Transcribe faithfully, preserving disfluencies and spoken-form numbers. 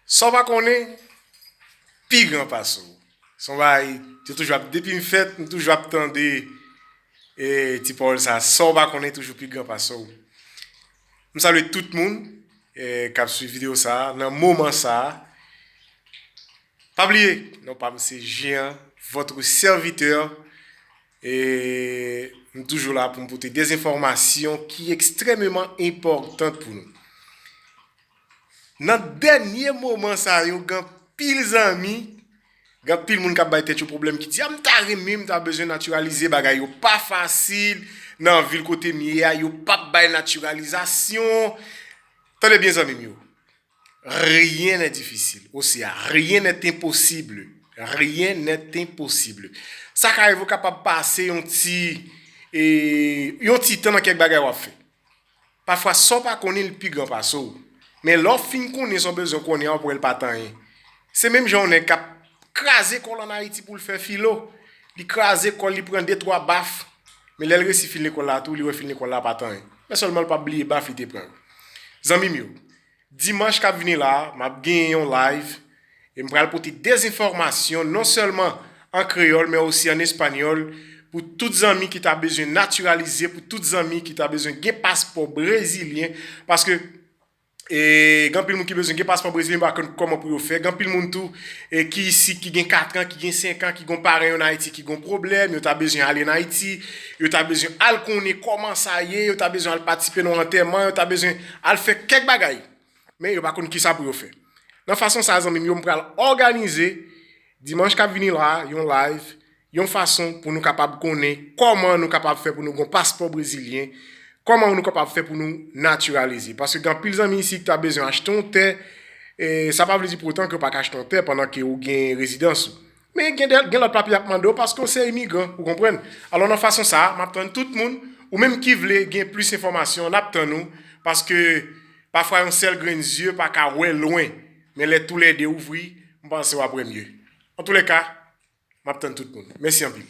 Sa w pa konnen, pi gran pase w. Se yon bagay, yo toujou ap, depi m fèt, m toujou ap tande e, ti pawòl sa, sa w pa konnen toujou pi gran pase w. M salye tout moun e, k ap swiv videyo sa nan moman sa. Pa bliye, non pa m se Jean, votre serviteur. E m toujou la pou m pote de enfòmasyon ki ekstrèmeman enpòtan pou nou. Nan dènye moman sa yo, gen anpil zanmi, gen anpil moun k ap bay tèt yo pwoblèm, ki di, "A, m ta renmen, m ta bezwen natiralize, bagay yo pa fasil, nan vil kote m ye a, yo p ap bay natiralizasyon." Tande byen, zanmi m yo. Rien n'est difficile. O C A, rien n'est impossible. Rien n'est impossible. Sa ka rive w kapab pase yon ti, e, yon ti tan nan kèk bagay w ap fè. Pafwa, sa w pa konnen, li pi gran pase w. Men lè w fin konnen sa w bezwen konnen an, w ap wè l pa t anyen. Se menm jan yon nèg k ap kraze kò l ann Ayiti pou l fè filo. Li kraze kò l, li pran de, twa baf. Men lè l resi fin lekòl la tou, li wè fin lekòl la pa t anyen. Men sèlman l p ap bliye baf li te pran yo. Zanmi m yo, dimanch k ap vini la, m ap genyen yon live e m pral pote de enfòmasyon non sèlman an kreyòl, men osi an espanyòl, pou tout zanmi ki ta bezwen natiralize, pou tout zanmi ki ta bezwen gen paspò brezilyen, paske e, gen anpil moun ki bezwen gen paspò brezilyen, pa konn kòman pou yo fè. Gen anpil moun tou e, ki isit, ki gen kat an, ki gen senk an, ki gon paran yo an Ayiti, ki gon pwoblèm, yo ta bezwen ale an Ayiti, yo ta bezwen al konnen kòman sa ye, yo ta bezwen al patisipe nan yon antèman, yo ta bezwen al fè kèk bagay. Men yo pa konn kisa pou yo fè. Nan fason sa, zanmi m yo, m pral òganize, dimanch k ap vini la, yon live, yon fason pou nou kapab konnen kòman nou kapab fè pou nou gon paspò brezilyen, kòman nou kapab fè pou nou natiralize. Paske gen anpil zanmi isit ki ta bezwen achte yon tè, e, sa pa vle di pou otan ke w pa ka achte yon tè pandan ke ou gen rezidans ou. Men gen de, gen lòt papye y ap mande w paske w se imigran, ou konprann? Alò, nan fason sa a, m ap tann tout moun, ou menm ki vle gen plis enfòmasyon, n ap tann ou, paske pafwa yon sèl grenn zye pa ka wè lwen, men lè toulède ouvri, m panse w ap wè mye. Antoulèka, m ap tann tout moun. Mèsi anpil.